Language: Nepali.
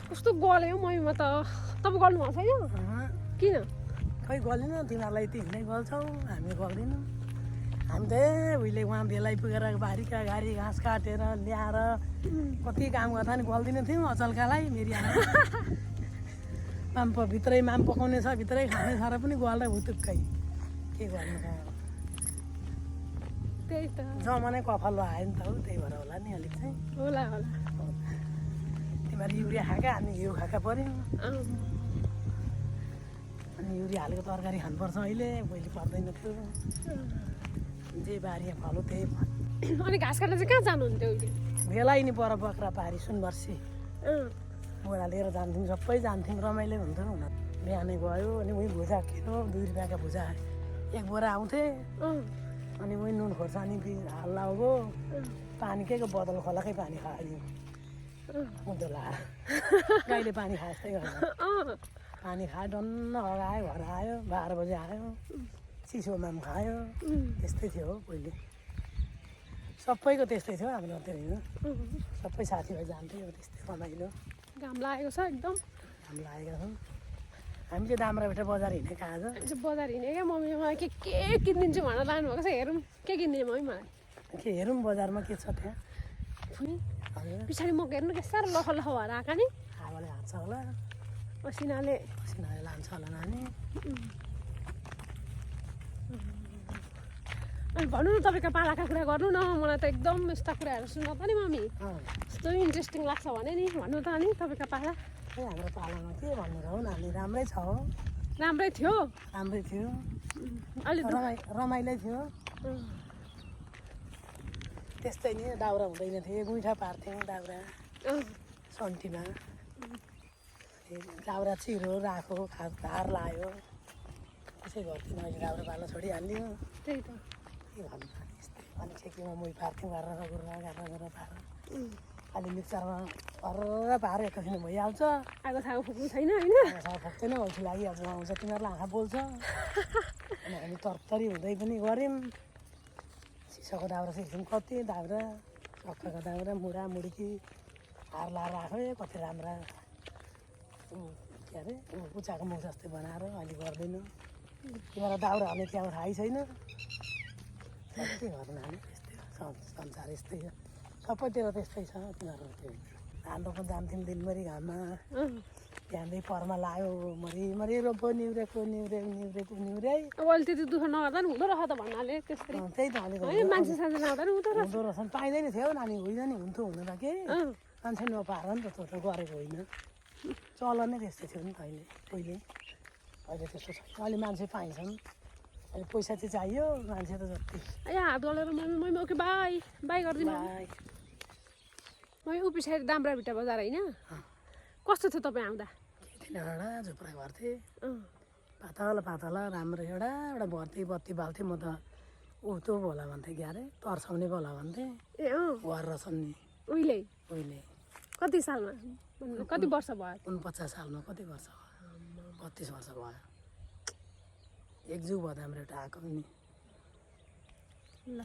कस्तो गल्यो मम्मीमा त तपाईँ गर्नु भएको छैन किन खै गलेन तिमीहरूलाई यति हिँड्दै गल्छौ हामी गर्दैनौँ हामी त उहिले उहाँ बेला पुगेर बारीका घारी घाँस काटेर ल्याएर कति काम गर्दा नि गल्दिनँ थियौँ अचल्कालाई मेरी आमा भित्रै माम पकाउने छ भित्रै खाने छ र पनि गल्दा भुतुक्कै के गर्नु त त्यही त जमानै कफल आयो नि त हौ त्यही भएर होला नि अलिक चाहिँ होला होला तिमीहरू युरिया खाएका हामी घिउ खाएका पऱ्यौँ अँ। अनि युरिया हालेको तरकारी खानुपर्छ अहिले पहिले पर्दैन थियो जे बारीमा फलो त्यही अनि घाँस काट्न चाहिँ कहाँ जानुहुन्थ्यो उहिले बेलै नि पर बख्रा पारी सुनवर्सी अँ। बोरा लिएर जान्थ्यौँ सबै जान्थ्यौँ रमाइलो हुन्थ्यो हुन बिहानै गयो अनि उहीँ भुजा किनो 2 रुपियाँका भुजा 1 बोरा आउँथे अँ। अनि उहीँ नुन खोर्सानी हाल्ला हो पानी के को बदल खोलाकै पानी खायो उँधो लाएर गाईले पानी खाए जस्तै गर्छ पानी खायो डन्न अगायो घर आयो 12 बजे आयो चिसोमा पनि खायो त्यस्तै थियो हो पहिले सबैको त्यस्तै थियो हाम्रो त्यो होइन सबै साथीभाइ जान्थ्यो त्यस्तै रमाइलो घाम लागेको छ एकदम घाम लागेका छौँ हामी चाहिँ दाम्राबाट बजार हिँडेको आज हामी चाहिँ बजार हिँडेँ क्या मम्मीले मलाई के किनिदिन्छु भनेर लानुभएको छ हेरौँ के किनिदिने मम्मी मलाई के हेरौँ बजारमा के छ त्यहाँ फुनी हजुर पछाडि म हेर्नु के साह्रो लख लख भएर आएका नि हावाले हाल्छ होला असिनाले पसिनाले लान्छ होला नानी अनि भन्नु न तपाईँको पालाका कुरा गर्नु न मलाई त एकदम यस्ता कुराहरू सुन्दा नि मम्मी यस्तो इन्ट्रेस्टिङ लाग्छ भने नि भन्नु त अनि तपाईँको पाला खै हाम्रो पालामा के भन्नु र हौ नानी राम्रै छ हो राम्रै थियो राम्रै थियो अलि रमाइलो थियो त्यस्तै नि दाउरा हुँदैन थियो गुइठा पार्थ्यौँ दाउरा सन्टीमा दाउरा चिरो राखो घार लायो त्यसै गर्थ्यौँ अहिले दाउरा पाल्न छोडिहाल्यो त्यही त के भन्नु यस्तै अनि ठेकीमा मुही पार्थ्यौँ गरेर गरेर पार अलि मिक्सरमा गरेर पार एकैछिन भइहाल्छ आगो सागो फुक्नु छैन होइन फक्दैन अल्छी लागिहाल्छ आउँछ तिमीहरूलाई आँखा बोल्छ अनि हामी तरतरी हुँदै पनि गऱ्यौँ सिसाको दाउरा सिक्छौँ कति दाउरा चक्काको दाउरा मुढा मुडकी हार लाएर राख्यो कति राम्रा के अरे कुचाको मुख जस्तै बनाएर अहिले गर्दैनौँ तिमीलाई दाउरा हाल्ने त्यहाँ थाहै छैन के गर्नु नानी त्यस्तै संसार यस्तै छ सबैतिर त्यस्तै छ तिमीहरू त्यो हाम्रो पनि जान्थ्यौँ दिनभरि घाममा बिहानै परमा लाग्यो मरि रोप्यो निहुरेको निहुरे अब अहिले त्यति दुःख नगर्दा नि हुँदो रहेछ त भन्नाले त्यसरी त्यही त अलिक होइन मान्छे सान्छे नहुँदा नि हुँदो रहेछ हुँदो रहेछ पाइँदैन थियो नानी होइन नि हुन्थ्यो हुनु त के मान्छे नपाएर नि त त्यो त गरेको होइन चलन नै त्यस्तै थियो नि त पहिले त्यस्तो छ अहिले मान्छे पाइन्छन् अहिले पैसा चाहिँ चाहियो मान्छे त जति ए हात गलेर मम्मी ओके बाई बाई गरिदिनु मम्मी ऊ पछाडि दाम्राभिटा बजार होइन कस्तो थियो तपाईँ आउँदा के थिएन एउटा झुप्रा घर थिएँ पातल राम्रो एउटा बत्ती बाल्थेँ म त ऊ त्यो बोला भन्थेँ के अरे तर्साउने बोला भन्थेँ ए अँ घर रहेछन् नि उहिले कति सालमा कति वर्ष भयो 49 सालमा कति वर्ष भयो 32 वर्ष भयो एक जु भयो हाम्रो एउटा आएको नि ल